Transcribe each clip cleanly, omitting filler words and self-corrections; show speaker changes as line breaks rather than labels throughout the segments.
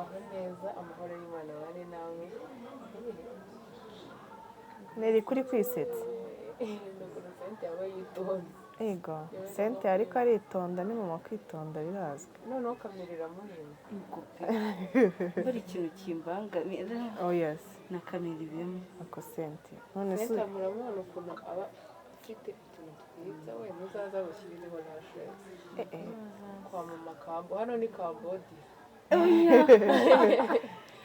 Muraho neza, amahoro y'Imana abane namwe.
Neri kuri kwisetsa.
Ni ukuntu Cynthia aba yitonze.
Ego, Cynthia ariko aritonda, ni mama kwitonda birazwi.
Noneho kamera iramujima.
Ubwo pe bari ikintu kimbangamira.
Oh yes.
Na kamera ibemo.
Ako Cynthia. None se
Cynthia muramubona ukuntu aba afite utuntu twiza, we muzaza mushyirireho lashes.
Eh, eh.
Kwa mama Kambo, hano ni Cambodia.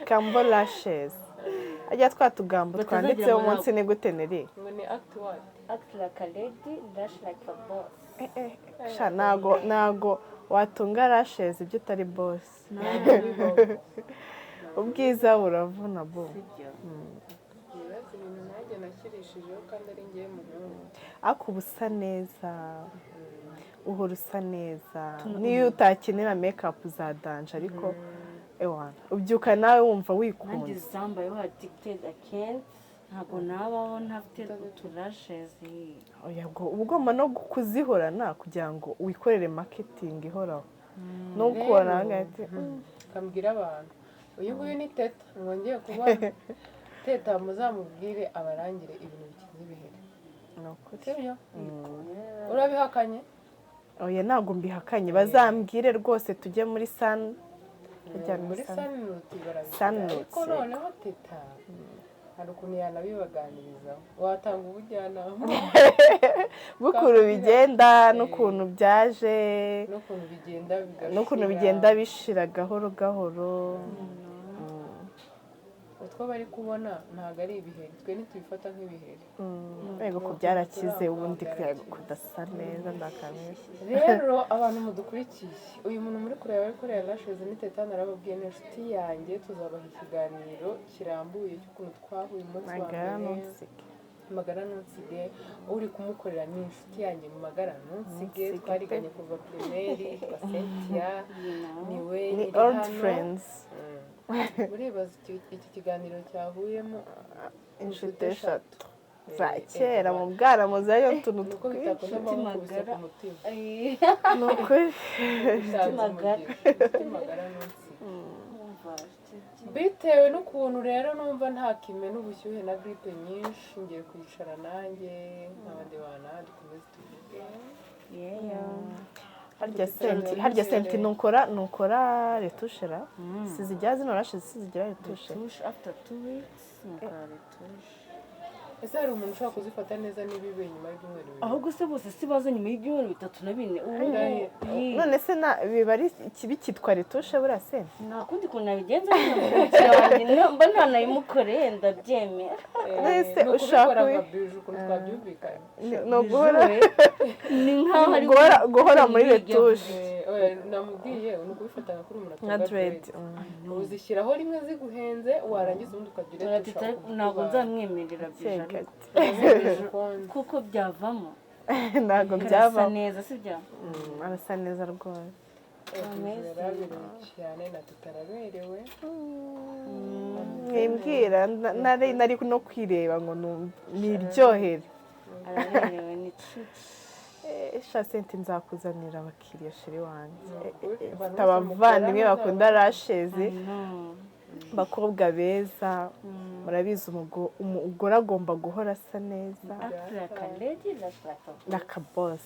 Kambo lashes. Ajya twa tugambo
Batazagira
twanditseho
ngo
munsi ni gute Neri?
Ngo ni act what?
Act like a lady, lash like a boss.
Eh, eh. Sha ntago watunga lashes ibyo utari boss. Ubwiza buravuna bo.
Sibyo?
Nibaza ibintu nanjye nashyirishijeho kandi ari ngewe muhungu.
Ariko uba usa neza, uhora usa neza, niyo utakenera make-up za danger, ariko ewana ubyuka nawe wumva
Nanjye
wikunze.
zambayeho addicted, I can't, ntabwo nabaho ntafite utulashes.
Oya, ubwo uba ugomba no kuzihorana kugira ngo wikorere marketing ihoraho nukubona
Rero,
ati
kambwira abantu, uyu nguyu ni Teta mwongeye kubona. Teta muzamubwire abarangire ibintu bikiza ibiheri.
Ni ukuri.
Sibyo? Urabihakanye?
Oya, ntabwo mbihakanye, bazambwire rwose tujye muri sun tujya
muri Sunroot barabikora.
Sunroot,
Ariko
yego.
noneho Teta hari ukuntu yanabibaganirizaho, watanga ubujyanama
bw'ukuntu bigenda n'ukuntu byaje
n'ukuntu bigenda bigashira.
N'ukuntu bigenda bishira gahoro gahoro.
Utwo bari kubona ntabwo ari ibiheri, twe ntitubifata nk'ibiheri.
Yego, ko byarakize ubundi kudasa neza ndakamenya.
Rero abantu mudukurikiye, uyu muntu muri kureba ari kureba lashes ni Teta, narababwiye, ni inshuti yanjye. Tuzabaha ikiganiro kirambuye cy'ukuntu twahuye umunsi wa
Magara
mbere.
Ntunsige.
Magara ntunsige, uri kumukorera ni inshuti yanjye mu magara ntunsige.
Ntunsige.
Twariganye kuva primaire, yitwa Cynthia, niwe
ni
nyiri
old
hano.
friends.
Muribaza iki kiganiro cyahuyemo
inshuti eshatu za kera mu bwana muzayo utuntu
Nuko
twinshi.
bitakunda bamukubise
Magara.
ku mutima.
Ni ukuri.
Usanze
magara.
umugisha. Inshuti magara ntunsige. Bitewe n'ukuntu rero numva nta kime n'ubushyuhe na grippe nyinshi, ngiye kwicara nanjye nk'abandi bana dukomeze tuvuge.
Harya senti nukora retouche ra sizijya zino lashes, sizigira retouche?
Retouche after 2 weeks, nkakora retouche.
Ese hari umuntu ushobora kuzifata neza n'ibibe nyuma y'ibyumweru 2?
Ahubwo se bose si baza nyuma y'ibyumweru 3 na 4 ubu?
Ndahiro.
None se biba ari ikibi cyitwa retouche buriya senti?
Nta kundi kuntu nabigenza nyine, umukiriya wanjye mba ntanayimukoreye, ndabyemera.
Nese
Ni
ushaka
ukubikora nka bijou, ukuntu twabyumvikanye.
Ni uguhora
Ni nkaho ari
guhora muri retouche.
Oya, namubwiye ni ukubifata nka kuri umuntu
nka
atunga
dread.
dread. Uzishyiraho rimwe ziguhenze, warangiza ubundi ukagira
Turatita, ntabwo nzamwemerera bijou ariko kuko byavamo.
Ntabwo
Karasa
byavamo.
neza, sibyo?
Arasa neza rwose.
Yaraberewe cyane, na tutaraberewe.
Mwimbwira nari no kwireba ngo niryohere.
Araberewe, ni cucu.
Eh, sha Senti, nzakuzanira abakiriya, chéri wanjye.
Ni ukuri,
Mfite
abantu bose
abavandimwe
mukorana
bakunda lashes,
No.
bakobwa beza. Murabizi umugore agomba guhora asa neza.
Act like a lady, lash like a boss.
Like a boss,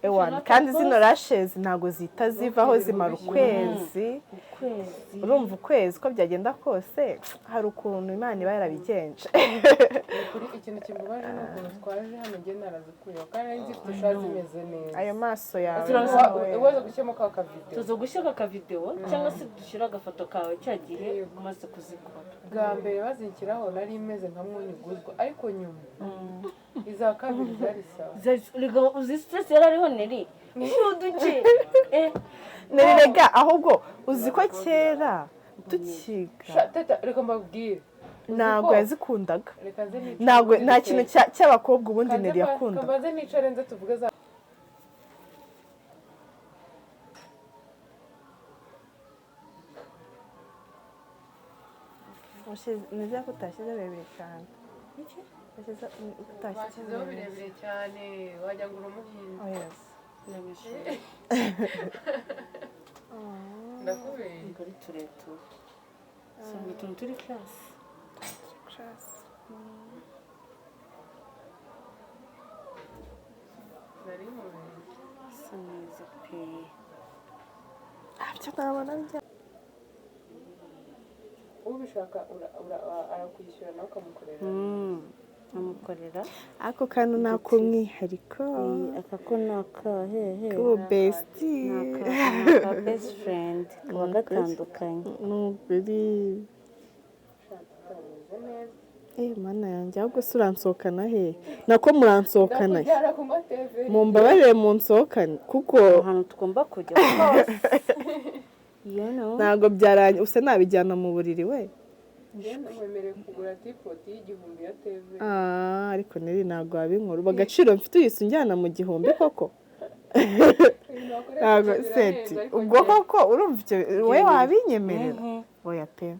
ewana. Kandi zino lashes ntabwo zihita zivaho, zimara ukwezi.
Ukwezi.
Urumva ukwezi uko byagenda kose hari ukuntu Imana iba yarabigenje.
Ni ukuri, ikintu kimbabaje ni ukuntu twaje hano njye narazikuyeho kandi nari zifite sha zimeze neza.
Ayo maso yawe.
Turaza-
Waza gushyiramo ka kavideo.
Tuza gushyira akavidewo cyangwa se dushyira agafoto kawe cya gihe umaze kuzikora.
Bwa mbere bazinshyiraho nari meze nka mwunyuguzwa, ariko nyuma iza kabiri zari sawa.
Rega uzi stress yari ariho Neri uduce eh.
Nerega ahubwo uzi ko kera tukiga
Sha, Teta, reka mbabwire. Uzi
ntabwo yazikundaga.
Reka nze nicare
Ntabwo
ubundi
nta kintu
duteke.
cy'abakobwa ubundi
Kanze
Neri yakundaga.
Kambanze nicare nze tuvuge za
Nizere ko utashyize birebire cyane. Utashyize
Bashyizeho birebire cyane, wagira ngo uri umuhinzi.
Oh yes.
Ndakubeye.
Ntabwo ari tureture, si utuntu turi class.
Class.
Nari nkubereye.
Isa neza pe.
Ntabyo nabona bya.
Ubishaka arakwishyura, nawe ukamukorera.
Amukorera.
Ako kantu ni ak'umwihariko.
Aka ko ni akahehe?
K'ubu bestie.
Ni aka best friend, kaba gatandukanye.
Ni ukuri.
Shaka, umeze neza.
Eh, mana yanjye, ahubwo se uransohokana he? Nako muransohokana he?
Ndakujyana kunywa teve.
Mumbabarire munsohokane kuko
Ahantu tugomba kujya hose, you know.
Ntabwo byarangiye, use nabijyana mu buriri we.
Njyewe wemerewe kugura teapot y'1000 ya teve.
Ah, ariko neri ntabwo wabinkora. Ubu agaciro mfite uyise unjyana mu 1000 koko?
Ibintu wakoresha
Ntabwo
birahenze,
seti
ariko
ubwo
njye-
koko urumva icyo wowe wabinyemerera?
Mhm.
Oya pe,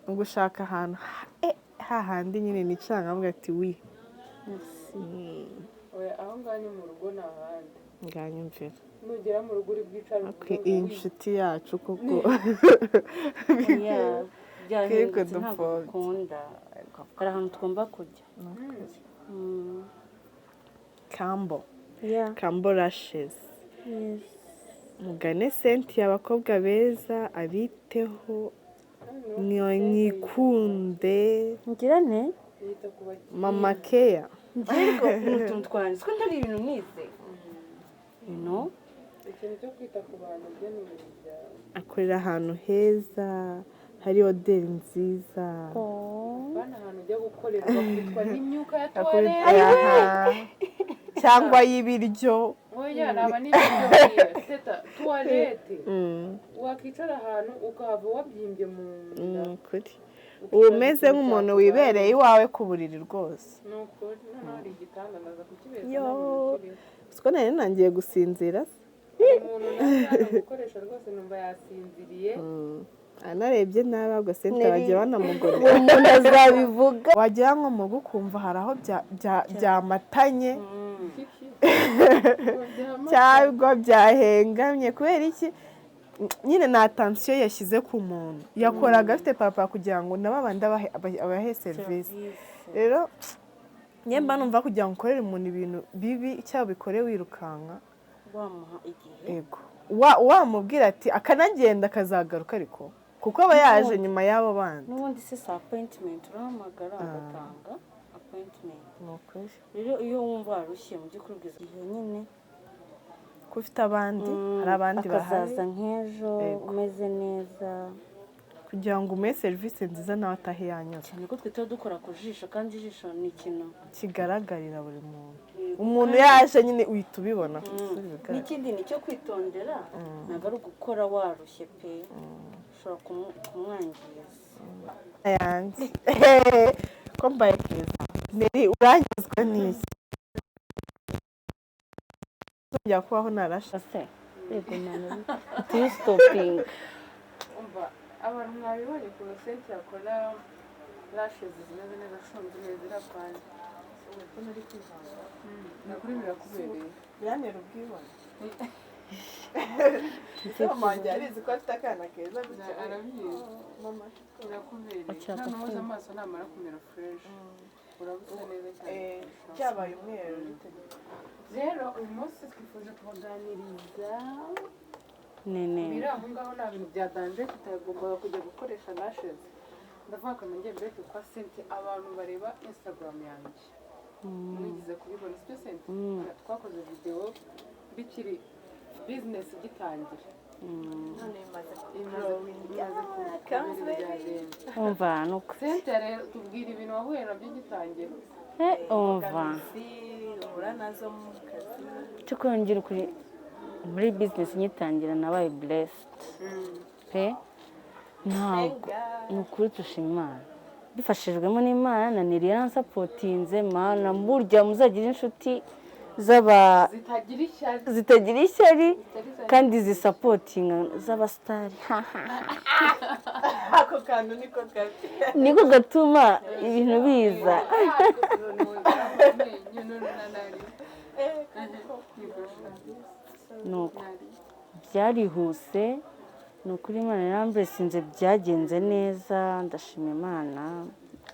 ubwo ushaka ahantu hahandi nyine nicara nkavuga ati wi.
Merci.
Oya, aho ngaho ni mu rugo, nta handi.
Nganyumvira.
Nugera mu rugo uri bwicare
Okay,
uvuge ngo
iyi
wi.
nshuti yacu koko.
Oya, byahindutse, ntabwo
dupfobya.
dukunda, hari ahantu tugomba kujya.
Kambo.
Yeah.
Kambo Lashes.
Yes.
Mugane Senti, abakobwa beza, abiteho, mwikunde.
Ngira nte?
Yita ku bakiriya.
Mama keya.
Njye ariko ni utuntu twanjye, siko ntari ibintu nize, you know.
Ikintu cyo kwita ku bantu byo ni ibintu byawe.
Akorera ahantu heza hari odeur nziza.
Bana, ahantu ujya gukorerwa kwitwa n'imyuka ya
Akorera
toilette.
aha. Cyangwa y'ibiryo.
Oya, naba n'ibiryo buriya teta toilette. Wakicara ahantu ukahava wabyimbye mu nda.
Ni ukuri, uba umeze nk'umuntu wibereye iwawe ku buriri rwose.
Ni ukuri, noneho hari igitanda, ndaza kukibereka.
Yo.
Nta muntu ukiriho.
Siko nari nangiye gusinzira se?
Umuntu nawe hano gukoresha rwose numva yasinziriye.
Anarebye nabi, ahubwo senta bagiye banamugorera.
Uwo muntu azabivuga.
Wagera nko mu rugo ukumva hari aho byamatanye
Kiki. Ngo byamata.
Cyangwa byahengamye. Kubera iki? Nyine nta attention yashyize ku muntu yakoraga, afite papa kugira ngo nabo abandi abahe serivisi. Rero nyemba numva kugira ngo ukorere umuntu ibintu bibi cyangwa ubikore wirukanka,
wamuha igihe.
Ego, wamubwira ati akanagenda akazagaruka, ariko kuko aba yaje nyuma y'abo bandi.
N'ubundi se si appointment? Urahamagara agatanga appointment.
Ni ukuri.
Rero iyo wumva warushye, mu by'ukuri ubwiza igihe nyine.
Ko ufite abandi, hari abandi bahari.
Akazaza nk'ejo.
Yego.
Umeze neza.
Kugira ngo umuhe serivisi nziza nawe atahe yanyuzwe.
Cyane ko twe tuba dukora ku jisho, kandi ijisho ni ikintu
kigaragarira buri muntu. Umuntu yaje nyine uhita ubibona.
N'ikindi ni icyo kwitondera, ntabwo ari ugukora warushye pe, ushobora kumwangiza.
Yanjye ko mbaye keza, Neri, uranyuzwe n'iki? Nzongera kubaho narashe.
Ase yego mama, tuyisitopinga.
Umva, abantu mwabibonye ukuntu Cynthia akora lashes zimeze neza, ashonze neza, irapanye. Ni ukuri birakubereye.
Birantera ubwibone. Mama wanjye arizi ko afite akana keza gutya.
Arabizi.
Mama.
Birakubereye.
Ushaka
Noneho
kumva.
amaso namara kumera fresh, uraba usa neza cyane kurushaho.
Cyabaye umweru.
Rero uyu munsi twifuje kubaganiriza
Nene.
biri aho ngaho, nta bintu bya danger, tutagombaga kujya gukoresha lashes. Ndavuga ko nongeye mbere kwa Cynthia. Abantu bareba Instagram yanjye mwigize kubibona, sibyo Cynthia? Twakoze video bikiri business igitangira.
None bimaze
Imaze kubera byagenze.
Umva, ni uko.
Cynthia rero, tubwira ibintu wahuye nabyo ugitangira.
Umva.
Uhura nazo mu kazi.
Cyo kongera ukuri, muri business nyitangira nabaye blessed pe. Ntabwo, ni ukuri tushima Imana, bifashijwemo n'Imana na Neri yaransapotinze. Mana, burya muzagira inshuti z'aba
zitagira ishyari.
Zitagira ishyari.
Zitari za-
Kandi zisapotinga z'abasitari.
Ako kantu niko kabi.
Niko gatuma ibintu biza.
Amenyo none nari
Nuko byarihuse. Ni ukuri, Imana yaramblessinze, byagenze neza, ndashima Imana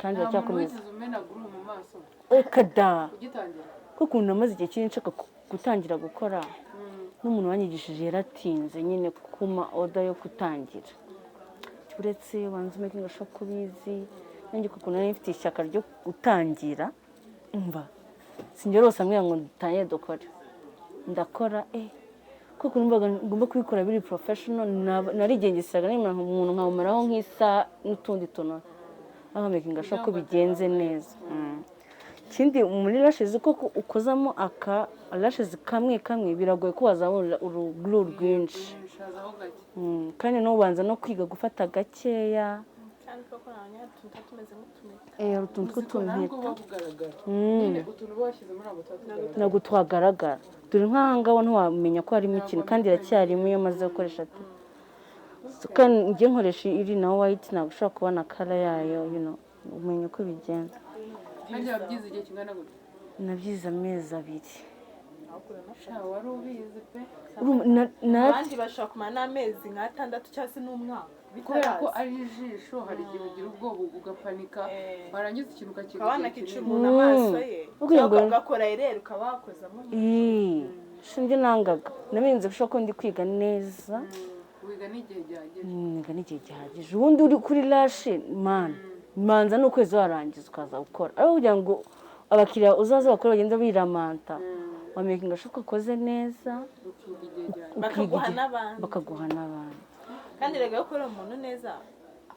kandi
Nta muntu
iracyakomeza.
wigeze umena glue mu maso
Reka da.
ugitangira?
Kuko ukuntu namaze igihe kinini nshaka gutangira gukora, n'umuntu wanyigishije yaratinze nyine kuma order yo gutangira. Uretse ubanza umakinga sure ko ubizi. Nanjye kuko nari mfite ishyaka ryo gutangira, umva, sinjye rwose ambwira ngo dutangire dukore, ndakora kuko numvaga ngomba kubikora biri professional. Narigengeseraga nimara umuntu nkawumaraho nk'isaha n'utundi tuntu, aho makinga sure ko bigenze neza. Ikindi muri lashes, koko ukozamo aka lashes kamwe kamwe, biragoye ko wazamura uruguru rwinshi.
Shazaho gake.
Kandi n'ubanza no kwiga gufata gakeya.
Kandi koko nta utuntu tuba tumeze nk'utuntu.
Utuntu
Uzi ko ntabwo
tw'utumpeta.
buba bugaragara nyine, utuntu uba washyizemo ntabwo tuba tugaragara.
Ntabwo twagaragara, turi nk'aha ngaho, ntiwamenya ko harimo ikintu kandi iracyarimo iyo umaze gukoresha ati. So, kandi njye nkoresha iri na white, ntabwo ushobora kubona color yayo, umenya uko bigenza.
Harya wabyize igihe kingana gute?
Nabyize amezi 2.
Sha, wari ubizi pe.
Urumva,
Abandi bashobora kumara n'amezi nk'atandatu cyangwa se n'umwaka
Kubera ko
bitaraza.
ari ijisho, hari igihe ugira ubwoba ugapanika, warangiza ikintu ukakiga
Ukabona
igihe
kica
kinini.
umuntu amaso ye,
Kugira ngo-
cyangwa ugakora ereri ukaba wakozamo.
Ii, sinjye nangaga, namenze ko ndi kwiga neza.
Wiga n'igihe gihagije.
Niga n'igihe gihagije. Ubundi uri kuri lash man, manza n'ukwezi warangiza ukaza gukora, ariko kugira ngo abakiriya uzaza bakora bagenda biramanta, wamakinga sure ko ukoze neza.
Ukiga igihe gihagije.
Ukiga
Bakaguha n'abandi.
Bakaguha n'abandi.
Kandi rega iyo ukorera umuntu neza,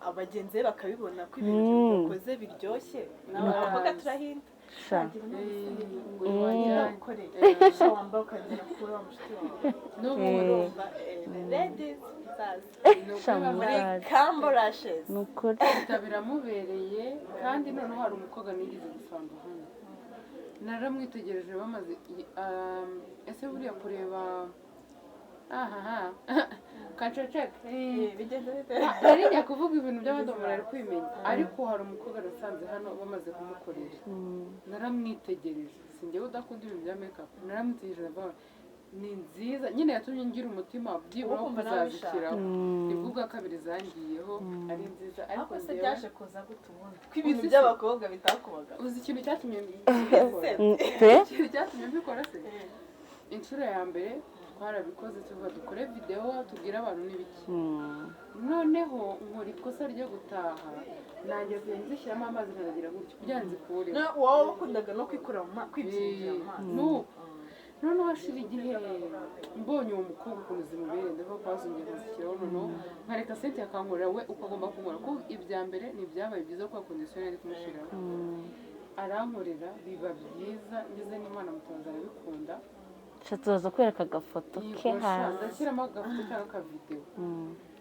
abagenzi be bakabibona ko ibintu ukoze biryoshye, nawe abakobwa turahinda.
Sha.
Ngo wajyanye.
Ukoreye sha, wambaye ukagera kuri wa mushuti wawe.
N'ubu
Urumva, ladies, muzaze
Sha,
muri
muzaze.
Kambo Lashes.
Ni ukuri.
Leta biramubereye. Kandi noneho hari umukobwa nigeze gusanga hano, naramwitegereje bamaze ese buriya kureba ahaha kaceceka.
Bigeze bite?
Nari njya kuvuga ibintu by'abandi, umuntu ari kwimenya, ariko hari umukobwa nasanze hano bamaze kumukorera, naramwitegereje. Si njyewe udakunda ibintu bya makeup, naramwitegereje ndavuga ni nziza nyine, yatumye ngira umutima byibura wo
Ukumva nawe
kuzazishyiraho. Nibwo ubwa kabiri zangiyeho ari nziza, ariko
Ariko se
njyewe
byaje kuza gute ubundi ko ibintu by'abakobwa bitakubaga?
Uzi ikintu cyatumye mbikora?
Pe.
Ikintu cyatumye mbikora se, inshuro ya mbere twarabikoze tuvuga dukore videwo tubwire abantu n'ibiki. Noneho nkora ikosa ryo gutaha nanjye nzishyiramo amazi nkanagira gutyo kugira ngo nzikureho.
Wowe wakundaga no kwikura mu kwibyimbya mu maso.
Nuko noneho hashira igihe mbonye uwo mukobwa ukuntu zimubereye, ndavuga ko wazongera nkazishyiraho, noneho nkareka Cynthia akankorera we uko agomba kunkora, kuko ibya mbere ntibyabaye byiza kuko condition yari kumushyiraho. Arankorera biba byiza, ngeze n'Imana Mutabazi arabikunda.
Sha, tuzaza kwereka agafoto ke
Yego, sha,
hasi.
Ndashyiramo agafoto cyangwa akavidewo,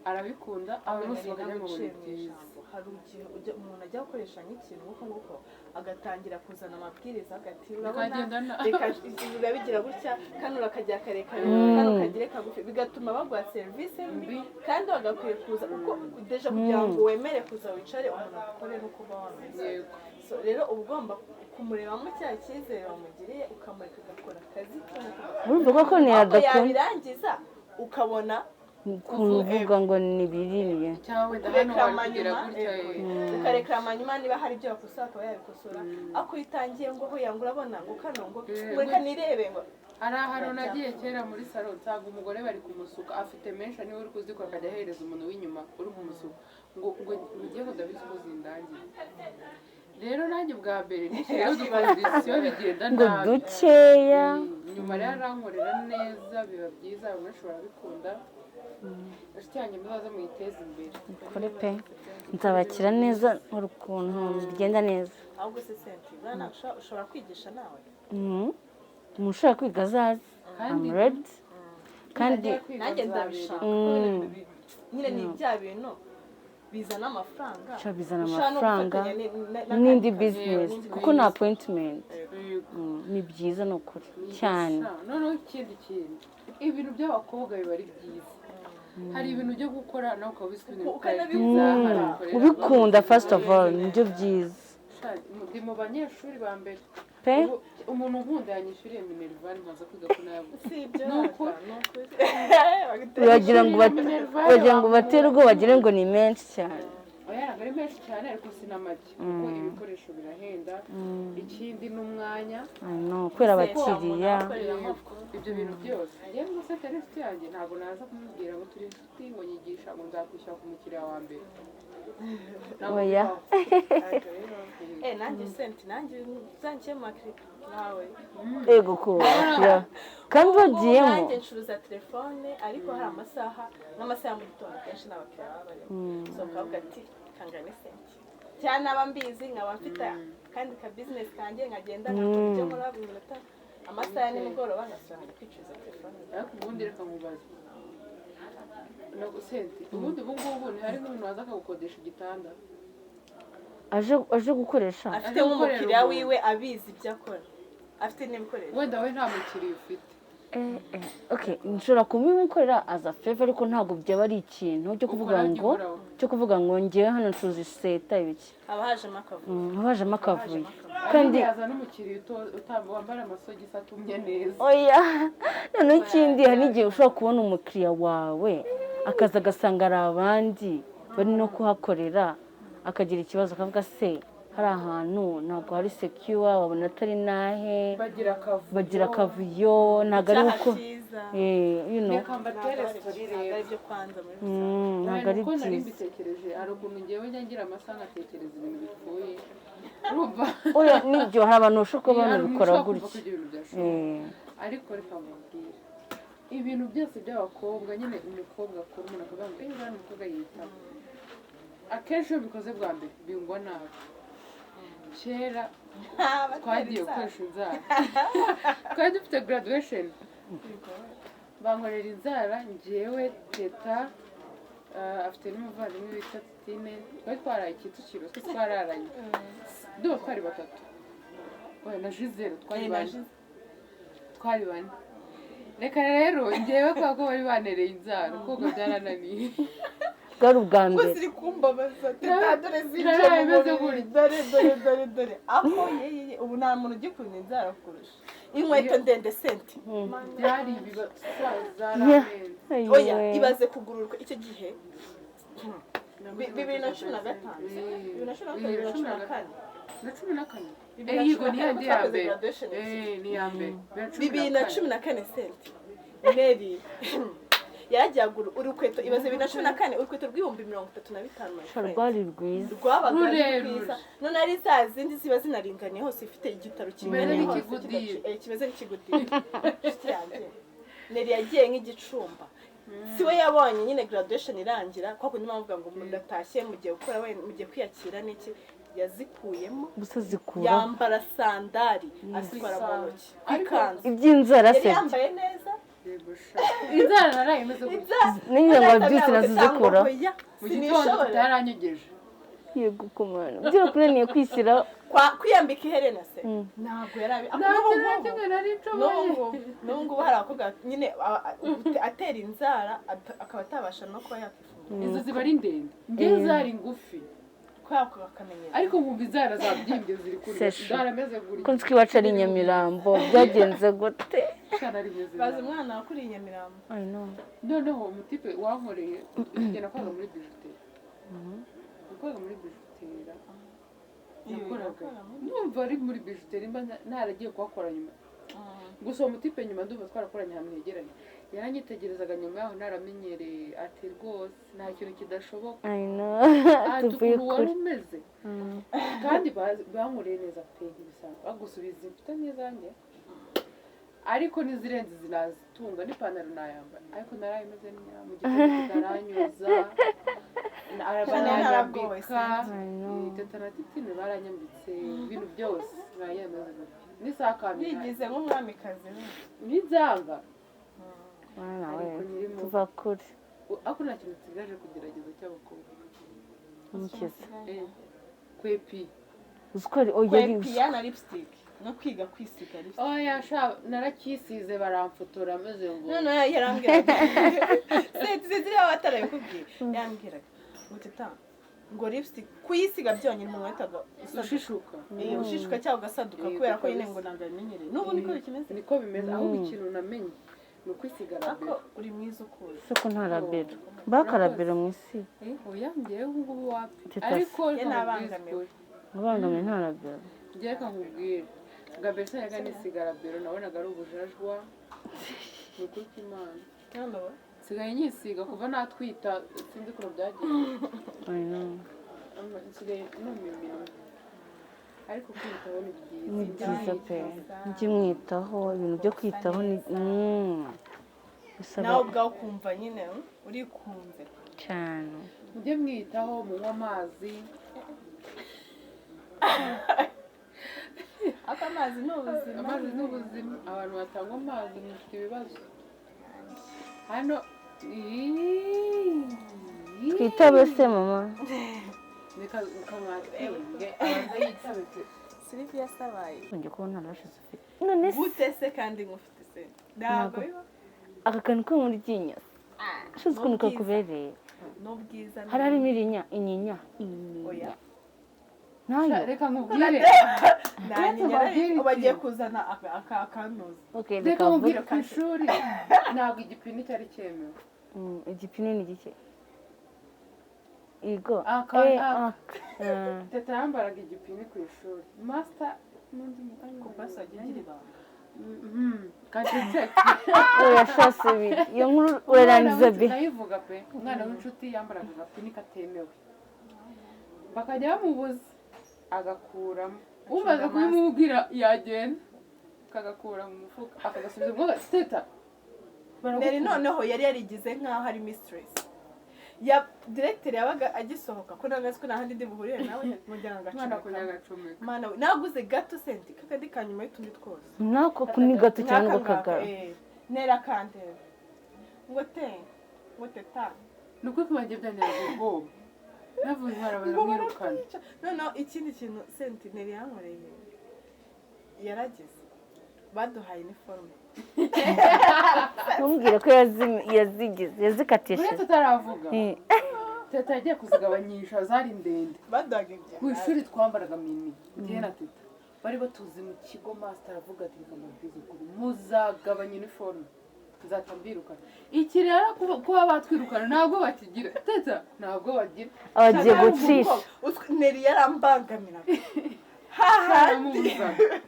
arabikunda, abantu bose bakajya ngo
Naguciye
ni
mu
byiza.
ijambo. Hari igihe umuntu ajya gukoresha nk'ikintu nk'uko nguko, agatangira kuzana amabwiriza agati urabona
Bikagenda
reka biba bigira gutya, kano urakagira karekare, kano kagire kagufi, bigatuma baguha serivisi mbi.
Mbi.
Kandi bagakwiye kuza uko déjà kugira ngo wemere kuza wicare umuntu agukore n'uko uba wameze. So rero uba ugomba kumurebamo cya cyizere wamugiriye, ukamureka agakora akazi ke nk'uko gakora.
Urumva koko
Ahubwo
ntiyadakunda.
yabirangiza ukabona
Kuvuga ngo ni biriya.
Cyangwa wenda hano
ukarekarama
wari kugira
nyuma,
gutya.
Ukarekarama nyuma niba hari ibyo yakosora akaba yabikosora, ariko iyo utangiye ngo hoya, ngo urabona ngo kano ngo ngo reka nirebe ngo
Hari ahantu nagiye kera muri salon, nsanga umugore bari kumusuka, afite menshi, niwe uri kuzikora, akajya ahereza umuntu w'inyuma uri kumusuka ngo ugiye ngo ndabizi ko zindangiye. Rero nanjye bwa mbere nishyiriyeho uducondition, bigenda
Ngo
nabi.
dukeya.
Nyuma rero arankorera neza biba byiza, abantu benshi barabikunda. Inshuti yanjye, muzaze muyiteze imbere.
Kuri pe, nzabakira neza, nkora ukuntu bigenda neza.
Ahubwo se senti buriya nawe ushobora kwigisha nawe?
Umuntu ushaka kwiga azaze.
Kandi
I'm ready kandi.
Najya kwiga
Nanjye
nzabera.
ndabishaka kuko bino bintu nyine ni bya bintu bizana amafaranga.
Sha, bizana
Ushobora no
amafaranga
gufatanya n'akandi
n'indi
kazi.
business,
N'indi
kuko ni
business.
appointment.
Yego.
Ni byiza, ni ukuri cyane.
Sha, noneho ikindi kintu, ibintu by'abakobwa biba ari byiza. Hari ibintu byo gukora nawe ukaba uzi ko ibintu bitari
Ukanabikunda.
byiza, hari ukorera
Ubikunda, first of all, nibyo byiza.
Sha, ndi mu banyeshuri ba mbere.
Pe.
Ubu umuntu nkunda yanyishyuriye minerval, nkaza kwiga ko nayabuze.
Si ibyo.
Ni ukuri.
Ni ukuri.
Uragira ngo batere ubwoba, bagire ngo ni menshi cyane.
Oya, ntabwo ari menshi cyane, ariko si na make, kuko ibikoresho birahenda, ikindi n'umwanya.
I know, kubera abakiriya.
Ibyo bintu byose. Njyewe ngo se atari inshuti yanjye, ntabwo naza kumubwira ngo turi inshuti, ngo nyigisha, ngo nzakwishyura ku mukiriya wa mbere. Ntabwo
Oya.
bibaho.
Eh, nanjye senti, nanjye uzanjye makiri nawe.
Ego ko abakiriya kandi bagiyemo.
Nanjye ncuruza telefone, ariko hari amasaha, nk'amasaha ya mu gitondo, kenshi n'abakiriya baba barimo, so ukavuga ati kangane senti cyane, naba mbizi, nkaba mfite kandi ka business kanjye, nkagenda nkakora ibyo nkora buri minota, amasaha ya nimugoroba ngasubira nkajya kwicuruza telefone.
Ariko ubundi reka nkubaze no senti, ubundi ubu ngubu ntihari nk'umuntu waza akagukodesha igitanda?
Aje gukoresha.
Afite
Aje gukorera
nk'umukiriya
umuntu.
wiwe, abizi ibyo akora, afite n'ibikoresho.
Wenda we nta mukiriya ufite.
Okay, nshobora kubimukorera as a favor, ariko ntabwo byaba ari ikintu cyo kuvuga
Ukora
ngo
gihoraho.
cyo kuvuga ngo ngewe hano ncuruza iseta ibiki.
Haba hajemo akavuyo.
Haba hajemo akavuyo.
Kandi
Kandi
yaza n'umukiriya wambara amasogisi atumye neza.
Oya, noneho ikindi, hari n'igihe ushobora kubona umukiriya wawe akaza agasanga hari abandi bari no kuhakorera, akagira ikibazo, akavuga se hari ahantu ntabwo hari secure, wabona atari nahe.
Bagira akavuyo.
Bagira akavuyo, ntabwo ari
Icyaha
uko
cyiza.
Eh.
Reka mbatere story
Ntabwo
rero.
ari ibyo kwanza muri rusange.
Ntabwo ari
Uko nari
byiza.
mbitekereje, hari ukuntu ngewe njya ngira amasaha nkatekereza ibintu bipfuye, urumva?
Oya, nibyo, hari abantu bashobora kuba
Hari umuntu
banabikora
ushobora kumva
gutya.
ko ibyo bintu byashoboka. Ariko reka mbabwire, ibintu byose by'abakobwa nyine, umukobwa akora, umuntu akavuga ngo eee, uriya mukobwa yitaho, akenshi iyo bikoze bwa mbere bingwa nabi. Kera twagiye gukoresha inzara, twari dufite graduation, bankorera inzara ngewe, Teta, afite n'umuvandimwe witwa Titine, twari twaraye Kicukiro, twese twararanye, ndumva twari batatu. Oya, na Gisele, twari
Eh, na
bane.
Gisele.
Twari bane. Reka rero ngewe, kubera ko bari banereye inzara, koga byarananiye.
Bwari ubwa
Ko
mbere.
ziri kumbabaza, Teta, dore zinjiye
Naraye
mu
meze
mubiri.
gutya.
Dore, dore, dore, dore aho yeyeye, ubu nta muntu ugikunda inzara kurusha inkweto ndende, senti.
Byari ibibazo, zaramenze.
Oya, ibaze kugururwa icyo gihe, 2015, 2015, 2014.
Na 14.
Bibiri na
Eh, yego,
cumi
ni
na
yandi
kane
ya
twakoze
mbere.
graduation.
Eh, ni iya mbere.
2014, senti, Mary yaragiye agura urukweto, ibaze, 2014, urukweto rw'ibihumbi 35, my friend.
Rwari rwiza.
Rwabaga ari
Rurerure.
rwiza, none ari za zindi ziba zinaringaniye hose, ifite igitaro kinganiye hose.
Kimeze nk'ikigudire.
Kimeze nk'ikigudire. Inshuti yanjye Neri yagiye nk'igicumba, si we yabonye nyine graduation irangira, kwa kundi bavuga ngo mudatashye, mugiye gukora wenda mugiye kwiyakira n'iki, yazikuyemo.
Gusa zikura.
Yambara sandari, azitwara mu ntoki ku ikanzu.
Iby'inzara
Yari
se?
yambaye neza.
Yego sha, inzara naraye imeze gutya.
Inzara.
N'iyo ngo byose nazizikura.
Mu gitondo tutaranyogeje.
Yego kumana, byarakunaniye kwishyira.
Kwiyambika iherena se ntabwo yari abi
Nta
n'ubu
kintu na
ngubu
kimwe nari
n'ubu
nshoboye.
ngubu, n'ubu ngubu hari abakobwa nyine atera inzara akaba atabasha no kuba yakwifunga.
Izo ziba ari ndende, njye zari ngufi.
Kubera ko bakamenyera.
Ariko nkumva inzara zabyimbye, ziri kurya.
Seshu.
Zarameze gutya.
Ko nzi ko iwacu ari Nyamirambo, byagenze gute?
Sha, nari meze
Bazi
nabi.
umwana wakuriye i Nyamirambo.
I know.
Noneho umutipe wankoreye, tugenda kwaga muri bijouterie, nakoraga muri bijouterie, nakoraga, numva ari muri bijouterie, mba naragiye kuhakora nyuma. Gusa uwo mutipe nyuma ndumva twarakoranye ahantu hegeranye, yaranyitegerezaga nyuma yaho naramenyereye, ati rwose nta kintu kidashoboka.
I know.
Ati
Tuvuye
ukuntu wari
kure.
umeze, kandi bankoreye neza pe, ntibisanzwe bagusubiza imfite n'izanjye, ariko n'izirenze zinazitunga, n'ipantaro nayambara, ariko narayimeze neza, mu gitondo kitaranyuza
Naragowe.
baranyambika.
I know.
Teta na Titine baranyambitse ibintu byose, barayemeze gutya n'isakame.
Yigize nk'umwamikazi.
N'inzanga.
Mwana we.
Ariko nyirimo
Tuva kure.
Ariko nta kintu nsigaje kugerageza cy'abakobwa.
Umukiza.
Eh, kwepi.
Uzi ko ari oya ari
Kwepiya na lipstick no kwiga kwisiga lipstick.
Oya sha, narakisize baramfotora ameze ngo
Noneho yarambwiraga, senti, ziriya batarabikubwiye, yarambwiraga ngo teta Ngo lipstick kuyisiga byonyine umuntu wahitaga usaduka.
Ushishuka.
Eh, ushishuka cyangwa ugasaduka,
Yego,
kubera ko nyine
kabisa.
ngo ntabwo abimenyereye. N'ubu niko bikimeze.
Niko bimeze. Ahubwo ikintu namenye ni ukwisiga
Ariko
Labello.
uri mwiza ukuze.
Se ko nta Labello, baka Labello mu isi?
Eh, oya, ngewe ubu ngubu wapi.
Teta.
Ariko
Ye
reka nkubwize
nabangamiwe.
ukuri.
Ubangamiye nta Labello.
Ngewe reka nkubwire, bwa mbere sinajyaga nisiga Labello, nabonaga ari ubujajwa, ni ukuri kw'Imana.
Hano.
Nsigaye nyisiga kuva natwita, sinzi ukuntu byagenze.
I know.
Nsigaye numa iminwa, ariko kwiyitaho ni byiza.
Ni byiza pe, mujye mwitaho. Ibintu byo kwitaho ni bisaba
Nawe ubwawe ukumva nyine urikunze.
Cyane.
Mujye mwiyitaho, munywe amazi.
Ariko amazi ni ubuzima.
Amazi ni ubuzima. Abantu batanywa amazi mufite ibibazo hano.
Twitabe se mama?
Reka kamwatinge abanza yitabe pe.
Sylvia sabaye.
Njye kubona nta lashes ufite none se?
Gute se kandi ngufite se? Ntabwo biba.
Aka kantu ko mu ryinyo ushize ukuntu
N'ubwiza.
kakubereye.
N'ubwiza.
Hari harimo irinya, inyinya,
Oya.
inyinya nayo.
Reka nkubwire.
Nanyinya.
Mbabwire
Ubu bagiye
ikintu.
kuzana akanuza.
Okay,
Reka
reka
nkubwire,
mvuge.
ku ishuri ntabwo igipini cyari cyemewe.
Igipini ni gike igo.
Aka-
Eh,
aka.
aka.
Teta yambaraga igipini ku ishuri, master n'undi
Kubasi wagiye ugira ibanga.
Kandi check.
Oya, shase ibiri iyo nkuru urarangiza be.
Ndayivuga pe. Umwana w'inshuti yambaraga agapini katemewe, bakajya bamubuza agakuramo, umaze kubimubwira yagenda kagakura mu mufuka akagasubiza mu teta.
Neri noneho yari yarigize nk'aho ari mistress ya directeur. Yabaga agisohoka ko nta ko nta handi ndi buhurire nawe, mujyana
Umwana
agacomeka.
Agacomeka.
Mana we, naguze gato senti kakandi ka nyuma y'utundi twose.
Nako ni gato cyane ngo
Nk'aka ngaka,
kagara.
eh, nera kantera ngo te, ngo teta.
Ni ukuri kubanjye byanteraga ubwoba, navuze umwana
Ngo
baramwirukana.
barakwica. Noneho ikindi kintu sentineri yankoreye, yarageze baduhaye iniforume.
Ntumbwire ko yazigize yazikatishije.
Uretse utaravuga.
Eh.
Teta yagiye kuzigabanyisha, zari ndende.
Baduhaga ebyiri.
Ku ishuri twambaraga mini, njyewe na teta bari batuzi mu kigo. Master aravuga ati: "Reka mbabwize ukuri, muzagabanya uniforme nzahita mbirukana." Iki rero kuba batwirukana ntabwo bakigira, teta ntabwo bagira.
Abagiye gucisha.
Neri yarambangamiraga hahandi.
Baramubuzaga.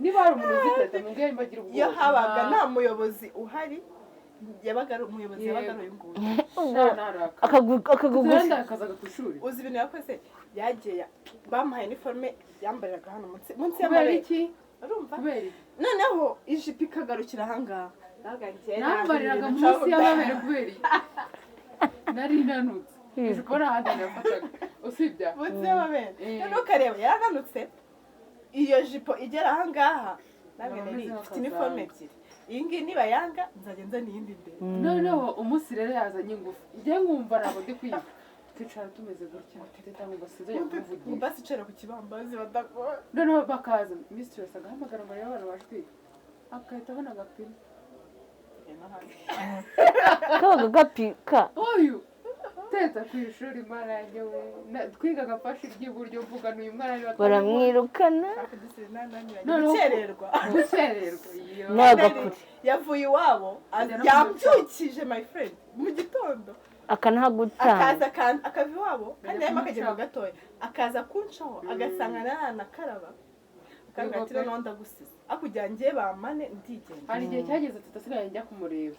Niba hari umuntu uzi teta mubwire niba agira ubwoba.
Iyo habaga nta muyobozi uhari, yabaga ari umuyobozi, yabaga ari uyu nguyu.
Sha, naraka.
Akagugusa.
Yarandakazaga ku ishuri.
Uzi ibintu yakoze? Yagiye bamuhaye iniforume yambariraga hano munsi
Kubera
y'amabere.
iki?
Urumva?
Kubera iki?
Noneho ijipo ikagarukira ahangaha. Nabaga njye
Nambariraga
ntabwo
munsi y'amabere kubera iki? Nari nanutse, ijipo nta handi nafataga usibye aha.
Munsi y'amabere.
Eh.
Noneho ukareba yarananutse, iyo jipo igera ahangaha nawe.
Nkaba
Nari
meze
mfite iniforume ebyiri, iyi ngiyi niba yanga nzajya nzana iyindi ndende.
Noneho umunsi rero yazanye ingufu, njye nkumva ntabwo ndi kwiga, twicara tumeze gutya, teta nkumva sinzajya kumuvugisha.
Basi icara ku kibambazi badakora.
Noneho bakaza, mistress agahamagara ngo arebe abana baje kwiga, agahita abona agapira.
Kabaga gapika.
Uyu teta ku ishuri, mwana yanjye we, twigaga afashe iry'iburyo, mvuga n'uyu mwana niba
Baramwirukana.
Noneho-
Gukererwa.
Gukererwa iyo.
N'agakure.
Yavuye iwabo
Ajya no
yabyukije my friend mu gitondo.
Akanahagutanga.
Akaza akava iwabo kandi
Ajya
yarimo akagenda
kumucaho.
gatoya, akaza kuncaho agasanga naranakaraba, akambwira ati:
Yego pe.
"Noneho ndagusize aho kugira ngiye bamane ndigenda."
Hari igihe cyageze teta asigaye njya kumureba,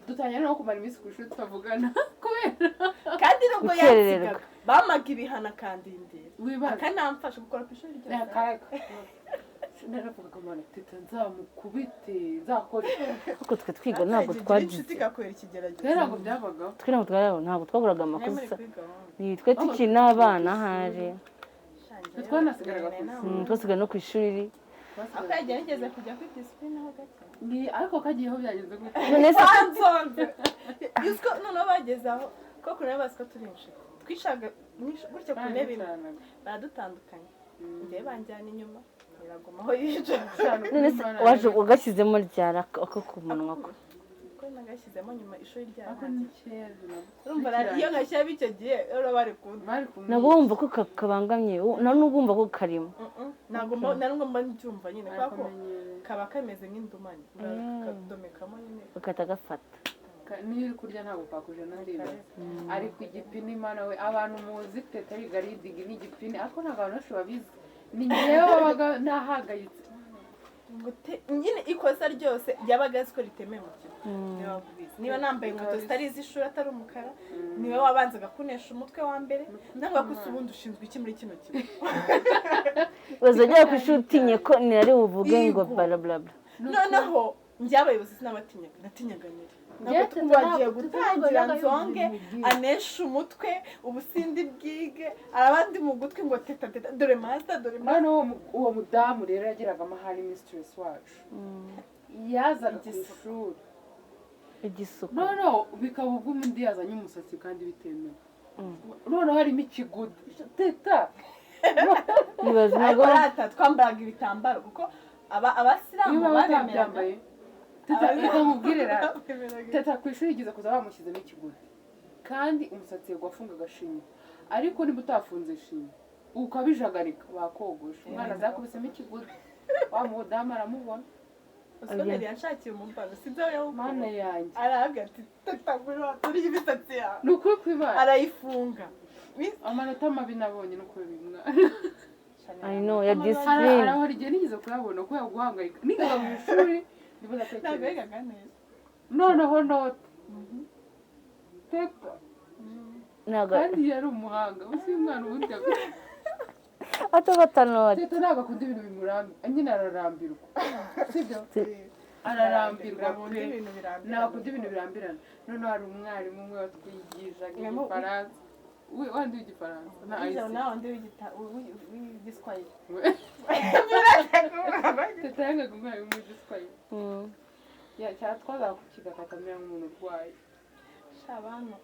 dutangira no kumara iminsi ku ishuri tutavugana kubera
Kandi nubwo
Gukerererwa.
yansigaga, bamaga ibihano akandindira,
Wibaza.
akanamfasha gukora ku ishuri ryose.
Akaga naravugaga: "Mana, teta nzamukubite, nzakore."
Ariko twe twiga ntabwo
Ugira
twagize
inshuti ikakubera ikigeragezo.
Rero ntabwo byabagaho.
Twe ntabwo twaguraga
Mwari muri
amakosa.
kwiga wowe.
Ni twe tukiri n'abana ahari.
Twe twanasigaraga ku ishuri.
Twasigaye no ku ishuri.
Ako yagiye nigeze kujya kuri discipline ho gake.
Ariko kagiyeho byagenze gute?
None se
Banzonze yuko noneho bageze aho ko kureba bazi ko turi inshuti, twicaga gutya ku ntebe imwe, baradutandukanya, njyewe banjyana inyuma, nyiraguma aho yicaye.
None se waje ugashyizemo ryara ako ku munwa ko?
Ko Nagashyizemo nyuma ishuri
Ariko
ryarangiye.
ni keza nabwo.
Urumva rero, iyo ngashyiramo icyo gihe rero bari kumva.
Bari kumwe.
Ntabwo wumva ko kabangamye, nta nubwo wumva ko karimo.
Ntabwo nubwo mba mbyumva nyine, kubera ko
Ariko
kaba kameze nk'indumane, uradomekamo nyine.
Ugahita gafata.
Niyo uri kurya ntabwo kakuje, ndibaza. Ariko igipini, Mana we, abantu muzi Teta yiga reading n'igipini, ariko ntabwo abantu benshi babizi. Ni njyewe wabaga nahangayitse.
Ngo nyine ikosa ryose yabaga azi ko ritemewe mu kigo, niwe wabizi. Niba nambaye inkweto zitari iz'ishuri, atari umukara, niwe wabanzaga kunesha umutwe wa mbere, nangwa ko ubundi ushinzwe iki muri kino kigo?
Uzagera ku ishuri utinye ko nari buvuge ngo
Yego.
bla bla bla.
Noneho njye abayobozi sinabatinyaga, natinyaga nyiri.
Njye
Ntabwo bagiye
Teta
gutangira
ntabwo
nzonge
yabibwira.
Anesha umutwe, ubu sindi bwige, arabandi mu gutwi ngo: "Teta, Teta, dore master, dore master."
Noneho uwo mudamu rero yagiraga amahane. Mistress wacu yazaga ku ishuri.
Igisuko.
Noneho bikaba ubwo undi yazanye umusatsi kandi bitemewe, noneho harimo ikigudu, Teta.
Ibaze
Ariko
ntabwo
rata twambaraga ibitambaro kuko abasilamu
Iyo baba
babemeraga.
batabyambaye, Teta, reka nkubwire rata. Teta ku ishuri igeze kuza bamushyizemo ikigudu, kandi umusatsi yego wafungaga shinyo, ariko niba utafunze shinyo ukabijagarika bakogosha. Umwana azakubisemo ikigudu, wa mudamu aramubona.
Uziko yari yanshakiye umubano, sinzi aho
Mana
yawukuye.
yanjye!
Arabwira ati: "Teta, ngwino turiye imisatsi yawe."
Ni ukuri kw'Imana.
Arayifunga.
Amanota mabi nabonye ni ukubera uyu mwana.
I know ya
Hari
discipline.
hari igihe nigeze kuyabona kubera guhangayika nigaga mu ishuri, ndimo
Ntabwo
ndatekereza.
yigaga neza.
Noneho note, Teta.
Ntabwo
Kandi yari umuhanga. Uzi uyu mwana ubundi
atafata note.
Teta ntabwo akunda ibintu bimurambira nyine, ararambirwa, sibyo? Ararambirwa
Ntabwo
pe.
ibintu birambirana.
Ntabwo akunda ibintu birambirana. Noneho hari umwarimu umwe watwigishaga
Mwarimu
igifaransa, wandi w'igifaransa na
Ijabo.
IC.
Nawe undi w'igiswahili.
Teta yangaga umwarimu w'igiswahili. Ya cyatwazaga kukiga akatamera nk'umuntu urwaye.
Shabano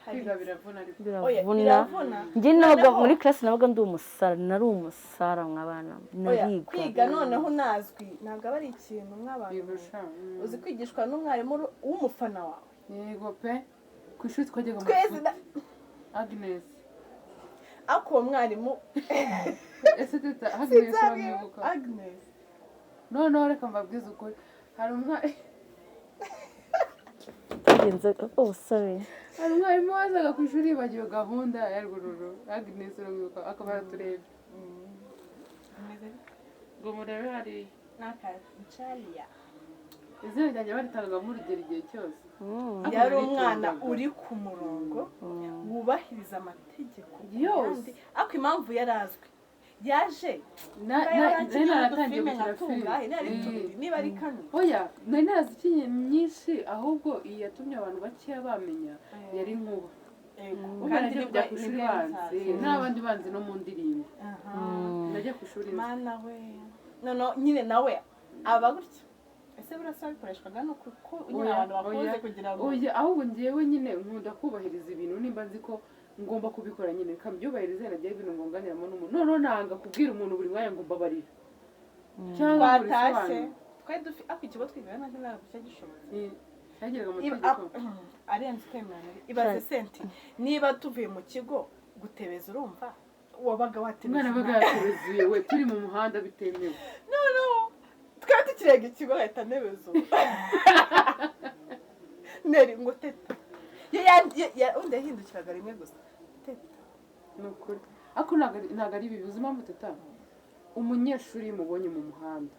hari
Kwiga biravuna ariko.
Oya,
Biravuna.
Biravuna.
Njye nabaga
Noneho-
muri classe, nabaga ndi umusara, nari umusara mw'abana.
Oya,
nariga.
Kwiga noneho unazwi ntabwo aba ari ikintu mw'abantu.
Bigusha.
Uzi kwigishwa n'umwarimu w'umufana wawe?
Yego pe, ku ishuri twajyaga mu
Twese
Agnes.
Ariko uwo mwarimu
Ese Teta, Agnes
sinzabwibuka.
uramwibuka?
Agnes.
Noneho reka mbabwize ukuri, hari
Bigenze, oh sorry.
Hari umwarimu wazaga ku ishuri yibagiwe gahunda ya ruguru. Agnes uramwibuka? Akaba araturebye ngo murebe hariya.
N'akancariya.
Izina ryanjye baritangagamo urugero igihe cyose. Ariko
Yari umwana
naritondaga.
uri ku murongo, wubahiriza amategeko
Yose.
yandi. Ariko impamvu yari azwi, yaje
Nari naratangiye
filime
gukina
nka tungahe, niba ari
filime.
tubiri, niba ari kane.
Oya, nari narazikinye nyinshi, ahubwo iyi yatumye abantu bakeya bamenya yari Nkuba. Ubu
Kandi
nagiye kujya ku ishuri
nibwo
banzi
yazaza.
n'abandi banzi no mu ndirimbo.
Aha.
Nagiye ku ishuri nzi.
Mana we! Noneho nyine nawe aba gutya. Ese buriya se wabikoreshwaga no kuko nyine
Oya,
abantu bakuze
oya,
kugira ngo
oya, ahubwo njyewe nyine nkunda kubahiriza ibintu. Nimba nzi ko ngomba kubikora nyine reka mbyubahirize, nagiye ibintu ngonganiramo n'umuntu. Noneho nanga kubwira umuntu buri mwanya ngo mbabarira cyangwa ngo
Twatashye,
urisobanure.
twari dufite, ariko ikigo twigaga nacyo ntabwo cyari gishobotse.
Cyagiraga amategeko.
Arenze kwemeranya. Ibaze senti, niba tuvuye mu kigo gutebeza, urumva wabaga watebeza.
Umwana abaga yatebezuye we, turi mu muhanda bitemewe.
Noneho twari tukirenga ikigo ahita anebeza ubu neri ngo: "Teta." Undi yahindukiraga rimwe gusa: "Teta."
Ni ukuri, ariko ntabwo ari bibi. Uzi impamvu, Teta? Umunyeshuri iyo umubonye mu muhanda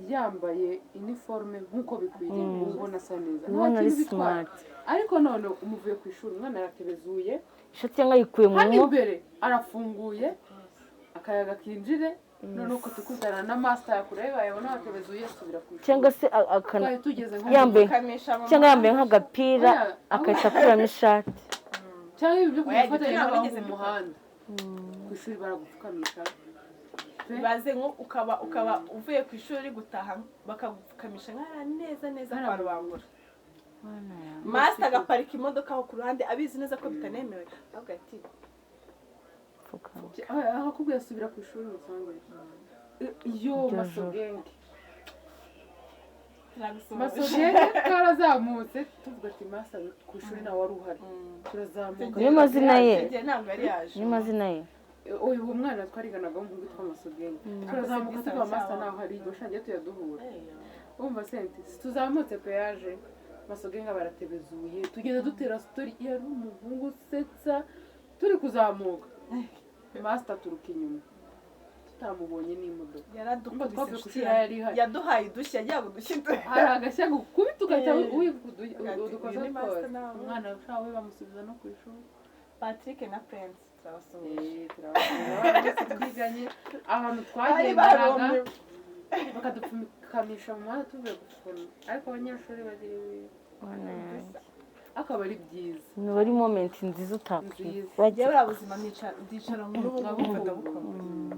yambaye iniforume nk'uko bikwiriye, uba ubona asa neza, nta
Ubona ari
kintu bitwaye.
smart.
Ariko none umuvuye ku ishuri, umwana aratebezuye.
Ishati cyangwa ayikuye mu
Hano
mu
imbere arafunguye, akayaga kinjire, noneho tukutana na master yakureba, yabona watebezuye, asubira ku ishuri.
Cyangwa se akana
Twari tugeze nko
yambaye
Kamisha mu
cyangwa yambaye nk'agapira,
Oya,
agahita akuramo ishati.
Cyangwa ibi byo
Oya,
gufatanya
ibyo ntabwo
n'abahungu
nigeze
mu
mbikora.
muhanda ku ishuri baragupfukamisha pe.
Ibaze nko ukaba uvuye ku ishuri uri gutaha, bakagupfukamisha nk'ahariya neza neza kwa Rubangura, master agaparika imodoka aho ku ruhande, abizi neza ko bitanemewe, avuga ati:
Pfukama.
Akakubwira subira ku ishuri musange yo
Iryo
masogenge.
Turagusuhuje.
Masogenge twarazamutse, tuvuga ati master ku ishuri nawe wari uhari, turazamuka.
Niyo mazina ye.
Icyo gihe ntabwo yari yaje.
Niyo mazina ye.
Uyu mwana twariganaga w'umuhungu witwa Masogenge, turazamuka tuva master naho hari iryo tuyaduhura. Wumva senti tuzamutse péage, Masogenge baratebezuye, tugenda dutera story, yari umuhungu usetsa. Turi kuzamuka, master aturuka inyuma tutamubonye n'imodoka.
Yaradukubise.
Twavuye ku
Inshuti
ishuri yari ihari.
Yaduhaye udushya, yagira ngo udushya
Hari agashya gukubita ugahita wibuka
Ati,
udukosa
uyu ni master
twose.
nawe.
Umwana we bamusubiza no ku ishuri.
Patrick na Prince, turabasuhuje.
Turabakunda abana bose twiganye, ahantu
Bari
twagendanaga
barumiwe.
bakadupfukamisha mu muhanda tuvuye gufuna, ariko abanyeshuri bagira ibintu.
Mana yanjye.
Akaba ari byiza.
Ni ari moment nziza utakwiye.
Nziza.
Njyewe buriya buzima ndicara muri ubu ngubu ndabukunda.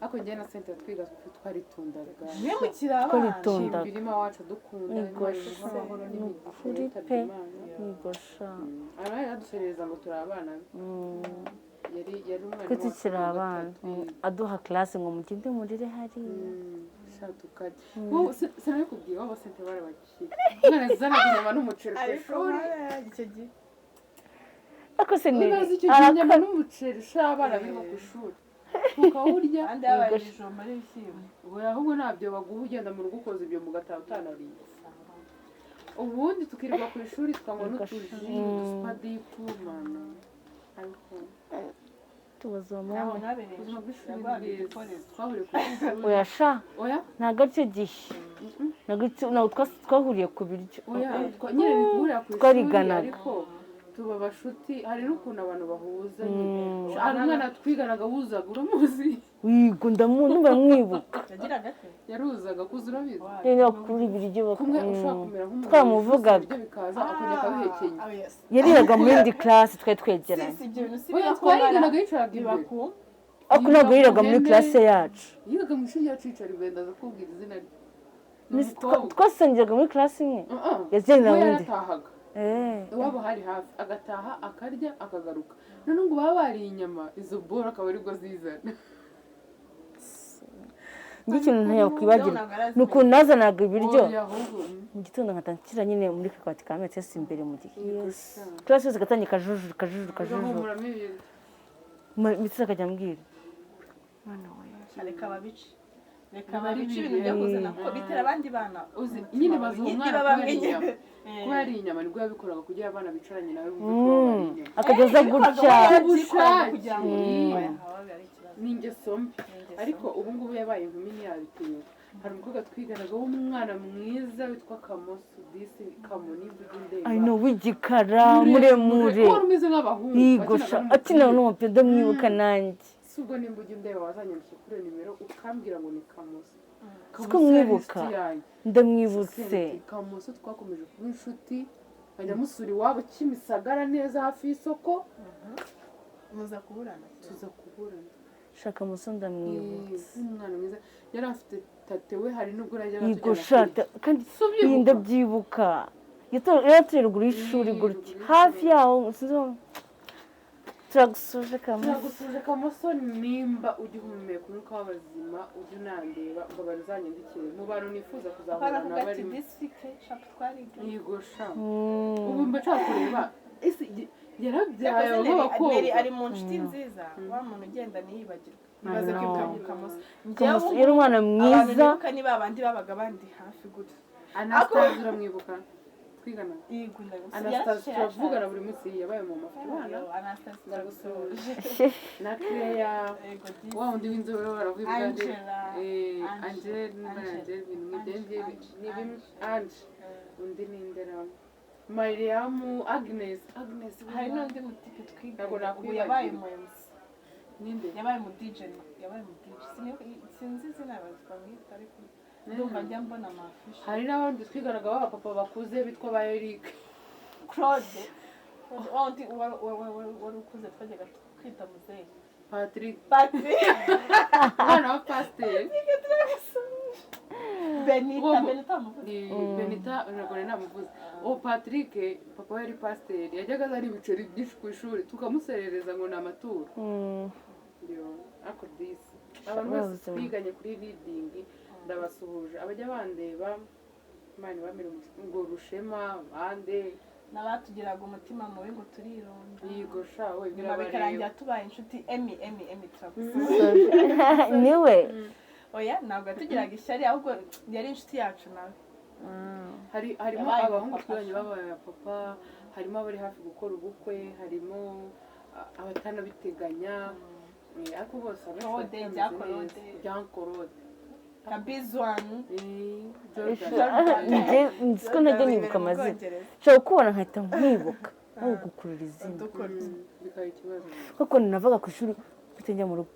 Ariko njyewe na Senta twiga twaritundaga.
Mwe mukiri abana.
Twaritondaga.
Shimbirima wacu dukunda.
Yego.
Imana imuhe amahoro n'imigisha.
Ukuri
Yitabye
pe.
Imana.
Yigosha.
Araba yaraduserereza ngo turi abana be. Yari umwarimu
Twe
wacu
tukiri
wa
abana.
gatatu.
Aduha classe ngo mugende murire hariya.
Sha tukarya. Wowe sinabikubwiye, wowe Sente barabakira, umwana yazanaga inyama n'umuceri ku
Ariko
ishuri.
Mana, icyo gihe
Ariko se ni
Unazi icyo gihe inyama n'umuceri sha, abana birirwa ku ishuri tukawurya.
Kandi yabaye ibijumba n'ibishyimbo.
Oya, ahubwo ntabyo baguha, ugenda mu rugo ukoza ibyo mugataha utanariye, ubundi tukirirwa ku ishuri tukanywa n'utuji, udusupa dip, mana, ariko
Tubaza
Ntabwo
mama.
mwabereye.
Ubuzima bw'ishuri ni
Yaguhaga
bwiza.
igikoresho.
Twahuriye ku ishuri.
Oya sha.
Oya.
Ntabwo aricyo gihe. Ntabwo twahuriye ku biryo.
Oya, nyine ni guhurira ku ishuri.
Twariganaga.
Ariko tuba abashuti, hari n'ukuntu abantu bahuza nyine. Hari umwana twiganaga wuzaga, uramuzi?
Wigo, ndamubona, mwibuka.
Yagiraga ate?
Yaruzaga kuza, urabizi?
Rero kuri ibiryo
Kumwe ushobora kumera nk'umuntu
Twaramuvugaga.
ibiryo bikaza akongera akabihekenya.
Ah, yes.
Yariraga mu yindi classe, twari twegeranye.
Si ibyo bintu si
Oya,
biba ku
twariganaga,
mwana,
yicaraga
biba
imbere.
ku
Ariko ntabwo yariraga muri
Ihene.
classe yacu.
Yigaga mu ishuri ryacu, yicara imbere, ndaza kubwira izina rye. Ni
Miss-
umukobwa.
Twasangiraga muri classe imwe.
Uh-uh.
Yagenderaga
We
mu yindi.
yaratahaga.
Eh.
Iwabo hari hafi, agataha akarya akagaruka. Noneho ngo baba bariye inyama, izo boro akaba aribwo zizana.
Njye ikintu ntayakwibagirwa
Ntabwo arazi.
ni ukuntu nazanaga ibiryo
Oya, ahubwo
mu gitondo nkahita nshyira nyine muri kabati ka maîtresse imbere mu gihe
Yego.
Classe yose igatangira ikajujura, ikajujura, ikajujura.
Ugahumuramo ibiryo.
Maîtresse akajya ambwira, mwana we.
Reka babice, reka
Biba ari
babice
bibi.
ibintu byo kuzana kuko bitera abandi bana
Uzi
umutima
nyine
mubi.
baza uwo
Niba
mwana
bamwe
kubera inyama.
nyine.
Kuba yariye inyama nibwo yabikoraga, kugira abana bicaranye nawe bumve ko baba bariye inyama.
Akajya aza gutya.
Ubushake.
Kugira ngo oya, haba ari ikibazo.
Ni ingeso mbi.
Ni ingeso.
Ariko ubu ngubu yabaye inkumi, ntiyabitinyuka. Hari umukobwa twiganaga w'umwana mwiza witwa Kamoso, disi Kamo, nimba ujya undeba.
I know, w'igikara muremure.
Wari umeze nk'abahungu.
Yigosha.
Wakinaga
Akina
n'umupira.
n'umupira, ndamwibuka nanjye.
Si ubwo nimba ujya undeba, wazanyandikira kuri iyo nimero ukambwira ngo ni Kamoso.
Siko
Kamoso yari
mwibuka.
inshuti yanjye.
Ndamwibutse.
Senti, Kamoso twakomeje kuba inshuti, nkajya musura iwabo Kimisagara neza hafi y'isoko.
Muza kuburana.
Tuza kuburana.
Shaka muso, ndamwibutse.
Umwana mwiza, yari afite tate we, hari n'ubwo najyaga
Yigosha.
tujyana.
Kandi
Si ubyibuka?
iyi ndabyibuka. Yaratuye ruguru y'ishuri
Ruguru
gutya
y'ishuri.
Hafi yaho sinzi turagusuhuje Kamoso.
Turagusuje Kamoso, nimba ujya uhumeka umwuka w'abazima, ujya unandeba, mbabara uzanyandikire mu bantu nifuza kuzahura
Baravuga
na
ati
barimo.
Disi ketchup twariga.
Yigosha, ubu mba nshaka kureba ese yarabyaye
Yakoze
abo
Neri.
bakobwa.
Neri ari mu nshuti nziza, wa muntu ugenda ntiyibagirwe. Ibaze
I
kwibuka
know.
Kamoso.
Kamoso yari umwana
Abantu
mwiza.
nibuka ni ba bandi babaga bandi hafi gutya.
Anastase uramwibuka twigana?
Yego, ndagusuye.
Anastase turavugana buri munsi, yabaye mama, afite abana.
Anastase.
Ndagusuhuje na Claire.
Yego disi.
Wa wundi w'inzobe baravuga ibwa.
Angela.
Eh,
Angela.
Angel nimba
Angela.
Angel, ibintu nk'ibyo
Ange,
ngibyo.
Ange,
Ni bimwe.
Ange.
Ange undi ni Ndera Mariamu, Agnes, Agnes.
Hari n'undi mutipe twigana
Ntabwo
ubu
nakwibagirwa.
yabaye mu MC.
Ninde?
Yabaye mu DJ, yabaye mu DJ. Sinzi izina bamwita, ariko ndumva njya mbona amafishi.
Hari n'abandi twiganaga b'abapapa bakuze bitwa ba Eric.
Claude, wa wundi wari ukuze twajyaga kwita muzehe.
Patrick.
Patrick.
Umwana wa pasiteri.
Benita. Benita muvuze.
Ni Benita, ntabwo nari namuvuze. Uwo Patrick, papa we yari pasiteri, yajyaga azana ibiceri byinshi ku ishuri tukamuserereza ngo ni amaturo. Yo, ariko disi abantu bose
Ubuzima.
twiganye kuri Reading ndabasuhuje, abajya bandeba. Imana ibamere ngo rushema bande.
N'abatugiraga umutima mubi ngo turirunda,
Yigo sha we.
nyuma
Birabareba.
bikarangira tubaye inshuti. Emi, Emi, Emi, turagusubiza.
Niwe.
Oya, ntabwo yatugiraga ishyari, ahubwo yari inshuti yacu nawe.
Harimo
Yabaye
abahungu
papa.
twibanye babaye papa, harimo abari hafi gukora ubukwe, harimo abatanabiteganya. Ariko bose abenshi
Claude,
bameze
Jean
neza.
Claude.
Jean Claude.
Kabizwani.
Jordan.
Njye nzi ko ntajya nibuka amazina. Nshobora kukubona nkahita nkwibuka, aho gukurura izina.
Udukoryo.
Bikaba ikibazo.
Kuko navaga ku ishuri mpita njya mu rugo,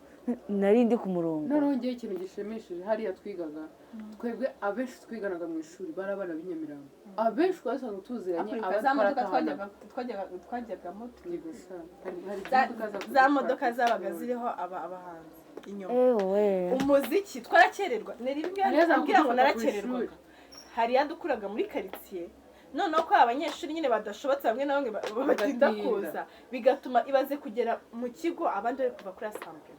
nari ndi ku murongo.
Noneho ngewe ikintu gishimishije, hariya twigaga twebwe, abenshi twiganaga mu ishuri bari abana b'inyamirambo, abenshi twasanga tuziranye.
Afurika.
Abandi
Za modoka
twaratahanaga.
twajyagamo
Yego sha, hari imodoka
za modoka zabaga ziriho abahanzi inyuma,
Ewe.
umuziki, twarakererwa. Nari rimwe
Hari yazaga
ambwira ngo
kudufata ku
narakererwaga.
ishuri.
Hari yadukuraga muri karitsiye, noneho ko abanyeshuri nyine badashobotse, bamwe na bamwe batinda
Bagatinda.
kuza, bigatuma ibaze kugera mu kigo abandi bari kuva kuri asambure.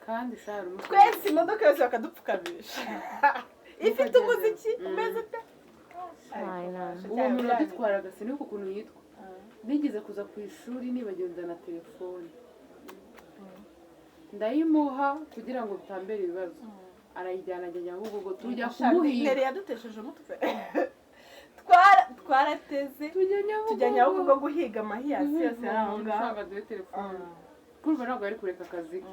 Kandi sha, hari umunsi
Twese imodoka yose bakadupfukamisha, ifite umuziki umeze ute.
Ay, no.
Uwo muntu wadutwaraga, sinibuka ukuntu yitwa, nigeze kuza ku ishuri nibagiwe nzana telefone, ndayimuha kugira ngo bitambere ibibazo, arayijyana ajya Nyabugogo, tujya kumuhiga.
Nere yadutesheje umutwe. Twarateze
Tujya Nyabugogo.
tujya Nyabugogo guhiga amahiyasi yose yari aho ngaho.
Ushaka duhe telefone, kumva ntabwo yari kureka akazi ke,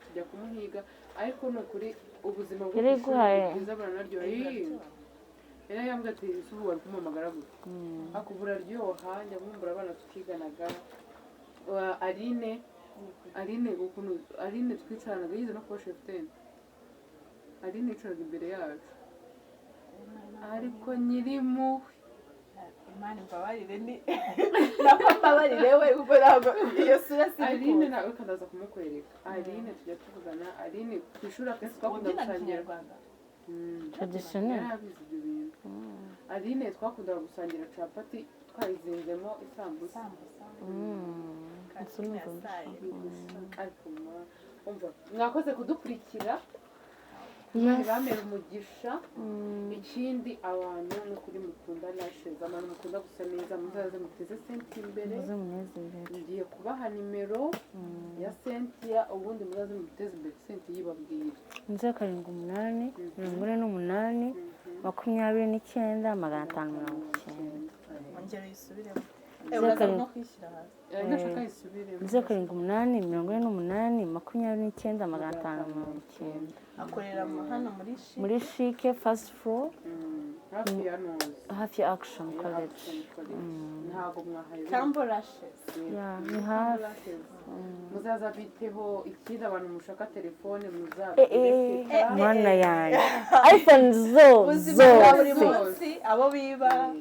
tujya kumuhiga. Ariko ni ukuri, ubuzima bwo ku
Yari
ishuri
iguhaye.
ni bwiza, buranaryoha. Yari yambwiye ati: "Ese ubu wari kumuhamagara gute?" Ariko buraryoha, njya nkumbura abana tukiganaga. Aline, Aline, ukuntu Aline twicaranaga, yize no kuba cheftaine. Aline yicaraga imbere yacu, ariko nyirimuwe.
Imana imbabarire, ni nako mbabarire we, kuko ntabwo iyo sura
Aline
sibikunda.
nawe kandaza kumukwereka. Aline tujya tuvugana. Aline ku ishuri akenshi twakunda
Ubyina
gusangira.
Kinyarwanda.
Traditionnel.
Yari abizi ibyo bintu. Aline twakundaga gusangira capati twayizinzemo isambusa.
Sambusa.
Nsumva.
Yasaye.
Ariko umva, mwakoze kudukurikira. Bamera umugisha. Ikindi, abantu ni ukuri mukunda lashes, abantu mukunda gusa neza, muzaze muteze Senti imbere.
Muze munezerere.
Ngiye kubaha nimero ya Cynthia, ubundi muzaze muteze imbere. Cynthia yibabwira.
078 48 29 590.
Ongera uyisubiremo.
Zeru
Uraza
karindwi.
no kwishyira hasi.
Ndashaka yisubiremo.
078 48 29 590.
Akorera hano muri shi
Muri CHIC, first floor.
Hafi ya noze.
Hafi ya Action College.
Ntabwo mwahaye.
Cambo Lashes.
Yeah, ni hafi.
Muzaza biteho. Ikindi, abantu mushaka telefone,
Eh,
muzabireke.
mana yanjye, iPhone zo
Ubuzima bwa buri
zose.
munsi, abo biba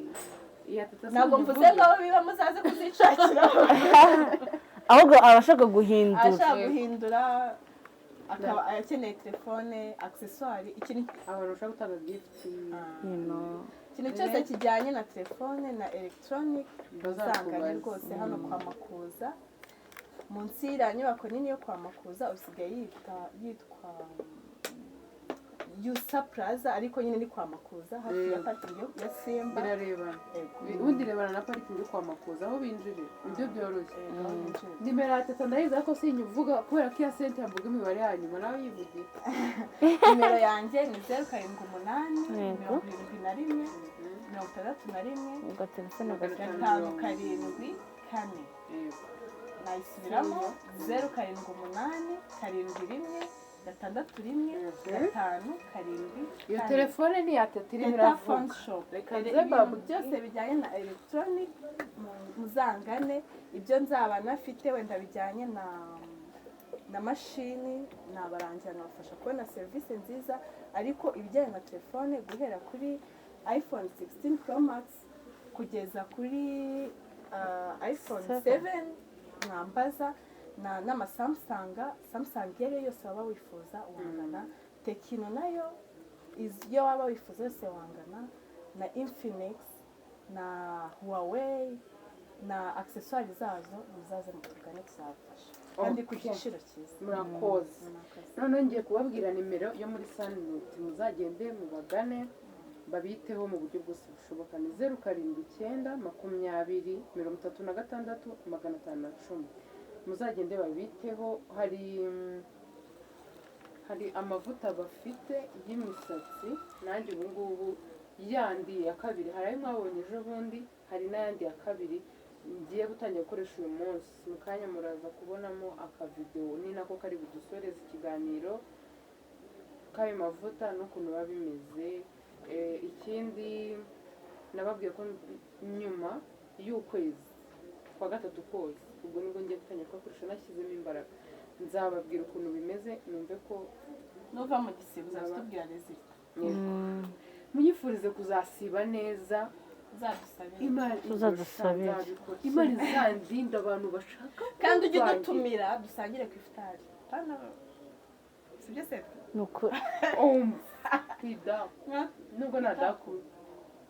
Iya, tata.
Ntabwo mvuze ngo abo biba muzaze kuzishakira.
Ahubwo abashaka guhindura.
Ashaka guhindura, akaba akeneye telefone, accessoire, ikintu
Abantu bashaka gutanga gift.
You know.
Ikintu cyose kijyanye na telefone na electronic,
Bazakubaza.
usangane rwose hano kwa Makuza, munsi y'iriya nyubako nini yo kwa Makuza, usigaye yitwa Yusa Plaza, ariko nyine ni kwa Makuza, hafi ya parikingi ya Simba.
Birarebana.
Yego.
Ubundi rebana na parikingi yo kwa Makuza, aho binjirira nibyo byoroshye.
Yego, aho binjirira.
Nimero ya teta ndayizi, ariko sinyivuga kubera ko iya Sente yavuga imibare ya nyuma, nawe yivugira.
Nimero yanjye ni 078 71 61
Ubwo telefone
5 7 4.
Yego.
Nayisubiramo: 078 71 61 5 7
Iyo
4.
telefone ni iya teta irimo
Teta Phone
iravuga.
Shop.
Reka nze
Ibintu
babu
byose bijyanye na electronic, muzangane. Ibyo nzaba nafite wenda bijyanye na mashini, nabarangira nkabafasha kubona serivisi nziza. Ariko ibijyanye na telefone, guhera kuri iPhone 16 Pro Max kugeza kuri iPhone 7, mwambaza na n'amaSamsung, Samsung iyo ari yo yose waba wifuza wangana. Tecno nayo iyo waba wifuza yose wangana, na Infinix na Huawei na accessoires zazo, muzaze mutugane, tuzabafasha kandi ku
Okay.
giciro cyiza.
Murakoze.
Murakoze.
Noneho ngiye kubabwira nimero yo muri Saniroti, muzagende mubagane. Babiteho mu buryo bwose bushoboka. Ni 0792036510. Muzagende babiteho. Hari amavuta bafite y'imisatsi. Nanjye ubu ngubu yandi ya kabiri, hari ayo mwabonye ejo bundi, hari n'ayandi ya kabiri ngiye gutangira gukoresha uyu munsi. Mu kanya muraza kubonamo akavidewo, ni nako kari budusoreze ikiganiro, k'ayo mavuta n'ukuntu biba bimeze. Ikindi nababwiye ko nyuma y'ukwezi kwa gatatu kose, ubwo nibwo ngiye gutangira kuyakoresha nashyizemo imbaraga, nzababwira ukuntu bimeze, numve ko
Nuva mu gisibo uzatubwira résultat.
Munyifurize kuzasiba neza.
Uzadusabire.
Imana
Tuzadusabire.
Nzabikora. Imana izandinda abantu bashaka
Kandi ujye
kumvangira.
udutumira dusangire ku ifutari. Hano sibyo se?
Ni ukuri.
Ku idaku, nubwo nadaku.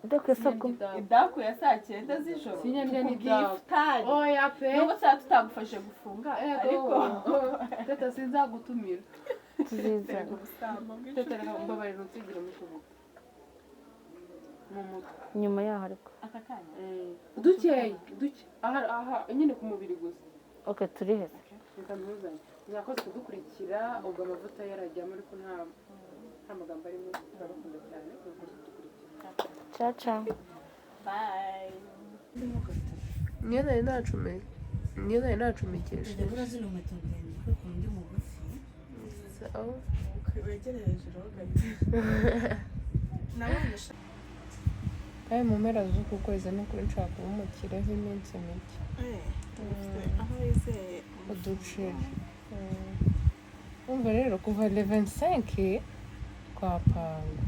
Idakwiye isoko.
Idaku ya saa 9 z'ijoro.
Sinyarya
Tukubwiye
n'idaku.
ifutari.
Oya pe.
Nubwo tuba tutagufashije gufunga, ariko
Teta, sinzagutumira.
Tuzizana.
Ubusambo bw'inshuti.
Teta, reka mbabarira, unsigire mu tuvuta mu mutwe.
Nyuma yaho ariko.
Aka kanya.
Dukeya duke, aha aha nyine ku mubiri gusa.
Ok, turi heza.
Reka ntuzanye. Mwakoze kudukurikira. Ubwo amavuta yarajyamo, ariko nta magambo arimo. Turabakunda cyane, mwakoze kudukurikira.
Ciao ciao.
Bye.
Niyo nari nacumekesheje.
Ndabura zino nkweto ndende kuko undi mugufi.
Sawa.
Wegere hejuru ho gato, nabonye.
Kandi mu mpera z'uku kwezi, ni ukuri nshaka kuba umukireho iminsi mike.
Aho wizeye.
Uduceri. Umva rero, kuva le 25 twapanga.